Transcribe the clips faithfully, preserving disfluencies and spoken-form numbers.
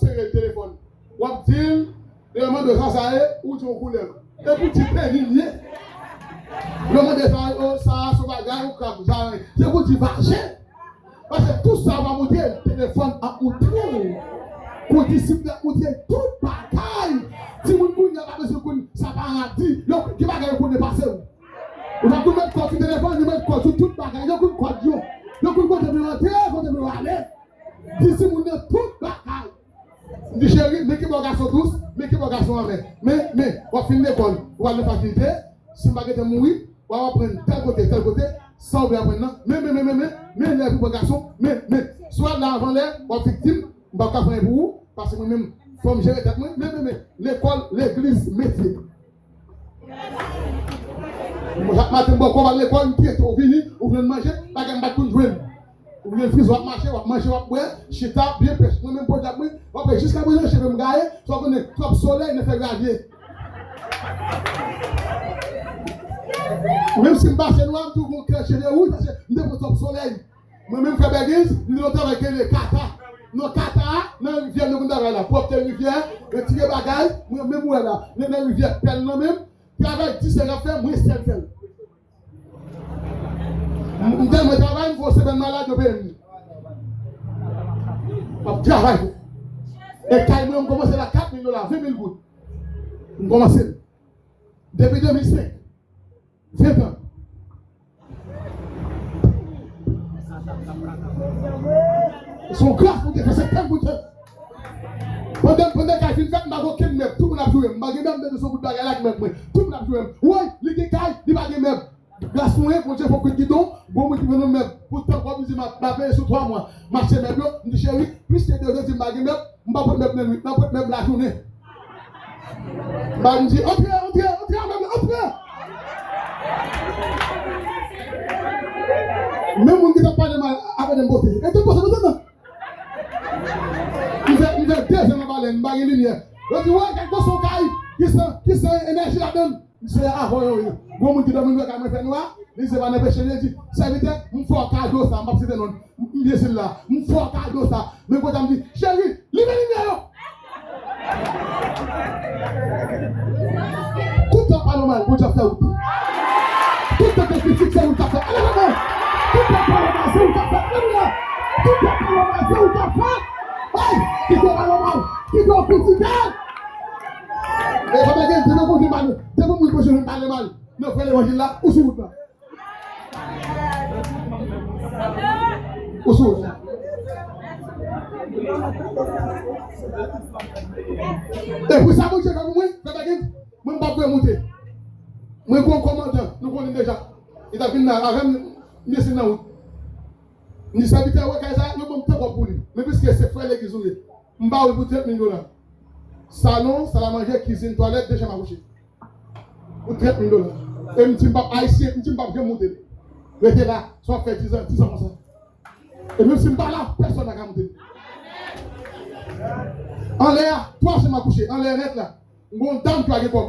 sere l telefòn. W ap di l, lè yo mande w sa sa ye, ou di yon koulèv. E pou di peni l ye. Lè yo mande sa, o, sa a se yon bagay, yon krab, sa a, se pou di vajen. Paske tout sa w ap montre l, telefòn ap montre l. Kondisip la ap montre l, tout bagay. Timoun kounye a pa bezwen konn sa paran ap di. Yo, gen bagay yo konnen pase w. Ou pa konn met kòd sou telefòn, yo met kòd sou tout bagay. Yo konn kòd yo. Yo konn kote pou yo antre, kote pou yo ale. Di timoun nan tout bagay. M di, cheri, men ki bò gason dous, men ki bò gason anmè. Men, men, w ap fin lekòl, w al nan fakilte, si m pa gentan mouri, w ap aprann tèl kote, tèl kote, sa w vle aprann nan. Men, men, men, men, men, men, lè pou bò gason, men, men. Si w al la avan lè, w ap viktim, m p ap ka fè anyen pou ou, paske mwen menm, fò m jere tèt mwen, men, men, men, lekòl, legliz, metye. Chak maten, m bò kò w al lekòl, m pyete w vini, ou jwenn manje, bagay m pa t konn jwenn. Ou jwenn friz, w ap mache, w ap manje, w ap bwè, chita, byen pèch. Mwen menm, podyab mwen, w ap wè jiska prezan cheve m gaye, sa w konnen, twòp solèy nan fè gravye. Menm si m pase nwa, m toujou gon kè cheve wouj, paske m te pran twòp solèy. Mwen menm frè Bègiz, m te nan travay ki rele Kata. Nan Kata a, nan rivyè m te konn travay la. Pwòpte rivyè, retire bagay, mwen menm wè la. Nan, nan rivyè pèl nan menm, travay dis èd ap fè, mwen sèl fè l. M, m tèlman travay, m fè yon semèn malad, yo peye m. M ap travay. E kay mwen, m kòmanse la kat mil dola, ven mil goud. M kòmanse. Depi de mil senk. Ven tan. Se yon gras pou te fè, se tan pou te. Pandan, pandan kay fin fèt, m pa gen okenn mèb. Tout moun ap joure m. M pa gen mèb, m te sou bout bagay la ak mèb mwen. Tout moun ap joure m. Woy, li gen kay, li pa gen mèb. Gras mwen, Bondye fè kwit gidon, bon, mwen ki vin yon mèb. Poutan, kòm m di, m ap, m ap peye sou twa mwa. M achte mèb yo, m di, cheri, piske Dye di m pa gen mèb, m pa pran mèb nan nwit, m ap pran mèb lajounen. M pa di, antre, antre, antre avè m, antre! Menm moun ki t ap pale mal avè m pote. E te pote, pote non. M fè, m fè de zè nan balèn, m pa gen limyè. Yo di, wè, gad gwo son kay, ki san, ki san enèji ladan l. M se avan yo ye. Gon moun ki dòmi, m wè kay mwen fè nwa, li se pa nan peche, li di, sèvitè, m fè w kado sa, m p ap site non l. M byen di l la. M fè w kado sa. Men kote a m di, cheri, limen limyè yo! Tout tan pale w mal, Bondye ap fè wout. Tout tan te kritik, se ou k ap fè. Alè, alè, alè. Tout tan pale w mal, se ou k ap fè. Alelouya. Tout tan pale w mal, se ou k ap fè. Ay, kite w pale w mal, kite w kritike. E pa bagay, depi w konn pale, depi moun konn pale mal, nan vrè levanjil la, ou sou wout la. Ou sou. E pou sa Bondye fè pou mwen, frè Bègiz, mwen m p ap voye moute. Mwen gon kòmandan, nou konnen deja. Li t ap vin la avè m, m desann nan wout. M di sèvitè, wè kay sa, yo ban m tan kòb pou li. Men piske se frè legliz ou ye, m ba ou l pou trant mil dola. Salon, sal a manje, kizin, twalèt, de chanm a kouche. Pou trant mil dola. E m di m p ap ayisyen, m di m p ap janm moute l. Rete la, sa w ap fè diz an, diz an konsa. E menm si m pa la, pèsonn pa ka moute l. Anlè a, twa chanm a kouche, anlè nèt la. M gon dam ki pa gen kòb.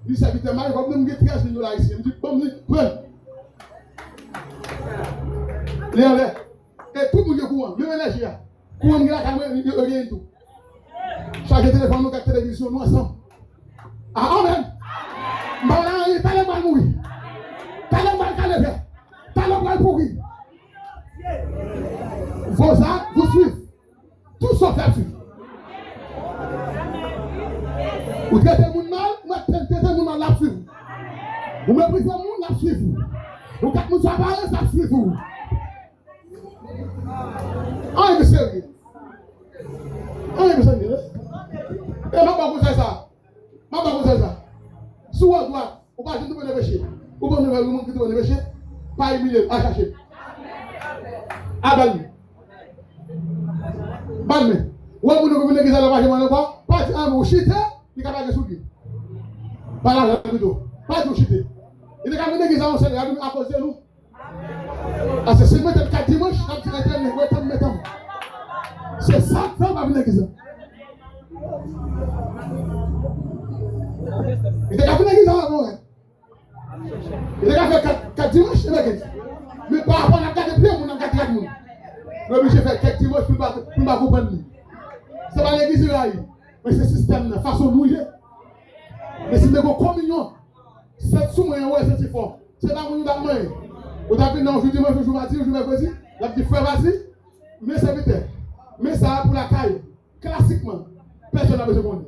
Li sèvitè m pa gen kòb, men m gen trèz mil dola ayisyen. M di, ban m li, pran l. Li anlè. E tout moun gen kouran, menm enèji a. Kouran m gen lakay mwen, yo, yo genyen tou. Chaje telefòn nou, gad televizyon nou ansanm. Ah, amèn! M pa wè la anyen, talè m pral mouri. Talè m pral kale fè. Talè m pral pouri. Vos actes vous suivent. Tout sa w fè ap swiv. Ou trete moun mal, ou mèt trete moun mal, l ap swiv ou. Ou meprize moun, l ap swiv ou. Ou gad moun sa parèy, l ap swiv ou. Anyen de serye. Anyen de serye, wi. E m ap ba w konsèy sa. M ap ba w konsèy sa. Si w andwat, ou pa janm tonbe nan peche. Ou pa nan moun ki tonbe nan peche. Pa imilye l, al chache l. Al ba l men. Ba l men. Ou wè moun yo ki vin legliz la, yo pa janm al ankò. Pa di anyen, ou chite, li ka pa gen sou li. Ba l lajan pito. Pa di w chite. Li te ka vin legliz la yon sèl, akoz de nou. Paske si l mete l kat dimanch, l ap di, Etènèl, ou tann, men tann. Se sa k fè l pa vin legliz la. Li te ka vin legliz la avan, wi. Li te ka fè kat, kat dimanch, e byen. Men pa rapò n ap gade pye moun, n ap gade tèt moun. Li oblije fè kèk dimanch pou l pa, pou l pa konprann li. Se pa legliz li rayi, men se sistèm nan, fason nou ye. Men si te gen kominyon, sèt sou mwen an, ou wè santi fò. Se pa moun yo t ap manyen. Ou t ap vin nan yon jou dimanch, yon jou madi, yon jou mèkredi, l ap di, "Frè Vasi, men sèvitè, men sa a pou lakay." Klasikman, pèsonn pa bezwen konnen.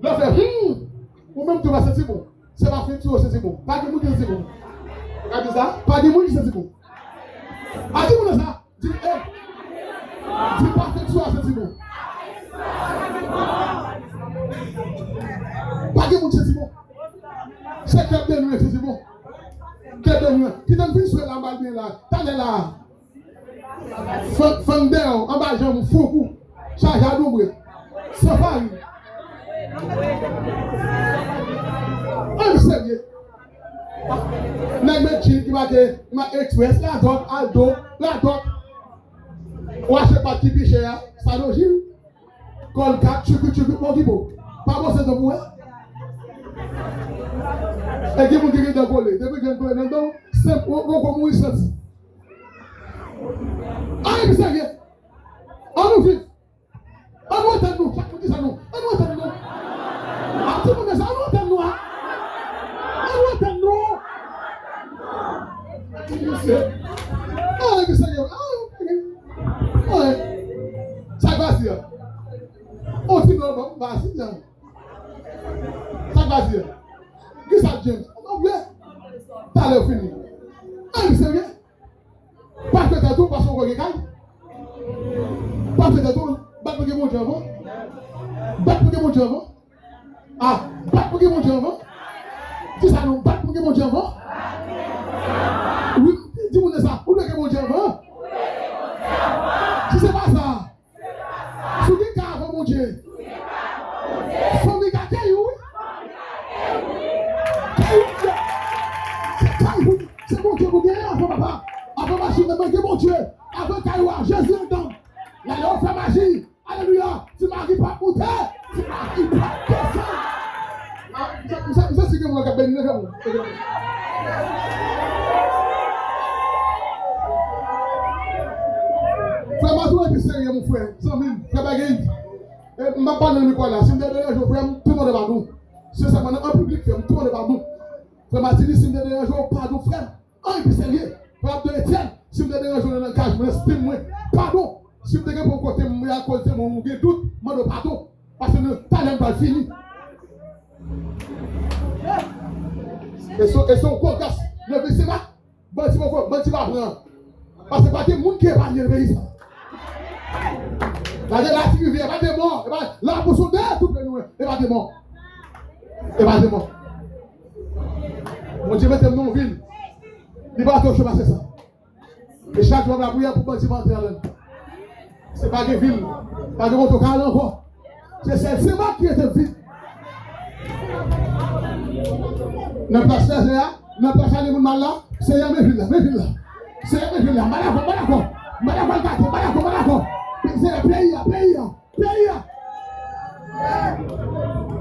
Lè w fè, "Humm," ou menm tou w ap santi bon. Se pa fekti w santi bon. Pa gen moun ki santi bon. Ou ka di sa? Pa gen moun ki santi bon. A di moun nan sa. Di, eh. Di pa fekti w ap santi bon. Pa gen moun ki santi bon. Se klèb de nwi ki santi bon. Klèb de nwi. Kite m fin swe la, m pral byen la. Talè la. Fann, fann dèyè w, anba janm ou, foukou, chaje a donbre, san farin. Ann serye. Nèg met djin ki make, make Express, Ladòk, Aldo, Ladòk. Ou achte pat ki pi chè a, Sado Jil. Kòlgat, tchoukou, tchoukou, bon ki bon. Pa bon se dan pou wè. E gen moun ki gen dan kole. Depi gen kole nan dan, senp, ou, ou, ou mouri santi. Ann serye. Ann nou viv. Ann nou antann nou. Chak moun di sa non. Ann nou antann nou. A ti moun sa, ann nou antann nou a. Ann nou antann nou. Ann serye. Ann serye. Ann. Sa k pase a? On ti non, bon, pase a. Sa k pase a? Kisa James? Ann serye. Talè w fini. Ann serye. Pa fè tèt ou, paske w gen kay. Pa fè tèt ou, bat pou gen Bondye anvan. Bat pou gen Bondye anvan. Ah, bat pou gen Bondye anvan. Di sa non, bat pou gen Bondye anvan. Wi, di moun sa, ou dwe gen Bondye anvan. Si se pa sa, Si w gen kay avan Bondye, fanmi ka keyi w wi. Keyi w wi. Se kay pou, se Bondye pou genyen avan papa. Avan machin nan, men gen Bondye. Avan kay ou a, Jezi anndan. Lè yo fè maji. Alelouya. Ti mari p ap moute. Ti mari p ap desann. Ah, m sa, m sa, m sa si gen moun k ap beni nan kè mwen. Frè Matthew epi serye, mon frè, zanmi m, frè Bagay. E, m ap pale nan mikwo a la. Si m te deranje w, frè m, tou mande padon. Sensèman, nan, an piblik, frè m, tou mande padon. Frè Matini, si m te deranje w, padon, frè m. An epi serye, frè Abdo Etienne, si m te deranje w nan langaj mwen, nan stil mwen, padon. Si m te gen pou kote m ye akoz de mwen ou gen dout, mande w padon. Paske nou, talè m pral fini. E se, e se yon gwo gras. Leve se pa, bandi poko, bandi pa pran. Paske pa gen moun ki epanye nan peyi sa. Gade la ti rivyè, e pa de mò, e pa la pou sonde tout peyi nou, e pa de mò. E pa de mò. Bondye mete m nan yon vil. Li pa twò cho pase sa. E chak jou m ap lapriyè pou bandi pa antre ladan l. Se pa gen vil, pa gen kote w ka al ankò. Se sèl Senmak ki rete vid. Nan plas Lèzè a, nan plas a gen moun mal la, Senyè men vil la, men vil la. Senyè men vil la, m pa dakò, m pa dakò. M pa dakò l gate, m pa dakò, m pa dakò. Senyè peyi a, peyi a. Peyi a.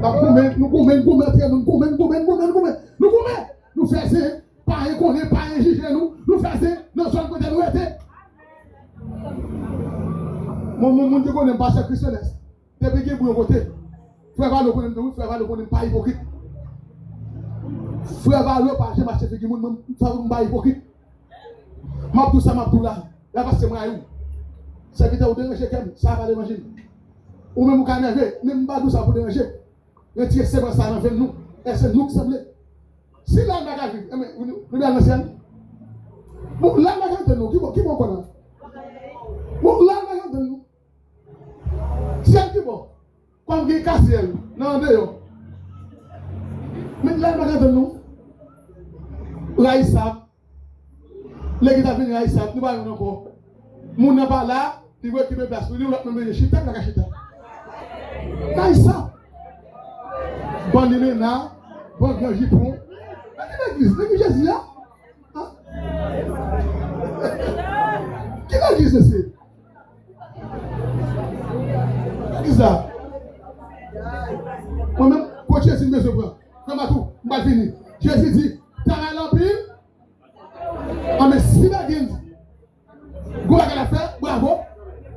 N ap goumen, nou goumen, n goumen, frè nou, n goumen, n goumen, n goumen, n goumen, n goumen. Nou fè zen, pa gen konnen, pa gen jije nou, nou fè zen nan zòn kote nou rete. Mwen, moun, moun ki konnen m, pastè Christian S. Depi gen bri yon kote, frè Valo konnen m tou wi, frè Valo konnen m pa ipokrit. Frè Valo pa janm achte figi moun, mwen, m pa ipokrit. M ap di w sa, m ap di w la. La pastè mwen a ou. Sèvitè ou deranje kè m, sa a pa deranje m. Ou menm ou ka nève, men m pa di w sa pou deranje. Retire semans sa nan venn nou. Èske nou ki sanble? Si lè n pa ka viv, enben, nou, nou pral nan syèl? Bon, lè n pa ka tann nou, ki bò, ki bò kò la? Bon, lè n pa ka tann nou. Syèl ki bò? Kòm gen kasyèl nan andeyò. Men lè n pa ka tann nou. Rayisab. Legliz la vin rayisab, nou pa youn ankò. Moun nan pa la, li rekipe plas li, li lòt moun vini chita, l pa ka chita. Rayisab. Bann limena, bann gran jipon. Men ki legliz? Legliz Jezi a? An? Ki legliz se? Legliz la. Mwen menm, kot Jezi m bezwen pran. Frè Matou, m pral fini. Jezi di, travay la anpil. Anben, si Bègin gwo bagay l ap fè, bravo.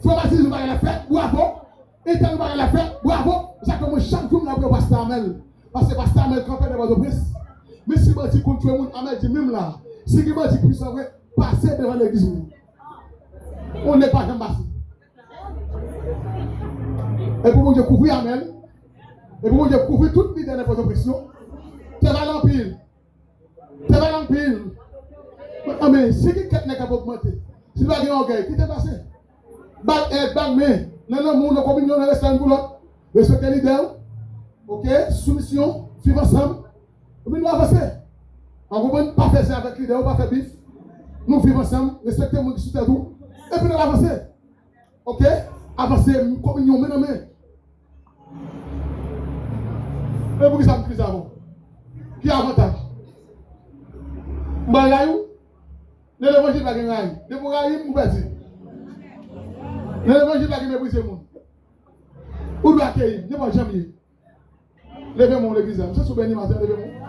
Frè Matis gwo bagay l ap fè, bravo. Etènèl bagay la fè, bravo. Sa ke mwen chak jou m la pou pastè Amèl. Paske pastè Amèl kanpe nan Pòtoprens. Men si bandi konn tchwe moun, Amèl di menm la. Si gen bandi pwisan vre, pase devan legliz mwen. Ou nèg pa janm pase. E pou Bondye kouvri Amèl. E pou Bondye kouvri tout lidè nan Pòtoprens yo. Travay anpil. Travay anpil. Anben, si gen kèk nèg k ap ogmante, si pa gen ògèy, kite l pase. Bal èd, bal men, nan lanmou, nan kominyon, nan respè youn pou lòt. Respekte lidè w. Oke? Soumisyon, viv ansanm. Epi nou avanse. Ou konprann? Pa fè zen avèk lidè w, pa fè bif. Nou viv ansanm, respekte moun ki sou tèt ou. Epi nou avanse. Oke? Avanse, kominyon, men nan men. Men poukisa m krize avè w? Ki avantaj? M pral rayi w? Nan levanjil pa gen rayi. Depi w rayi m, ou pèdi. Nan levanjil pa gen meprize moun. Ou dwe akeyi m, nenpòt jan m ye. Leve men w legliz la. M santi w beni maten, leve men w.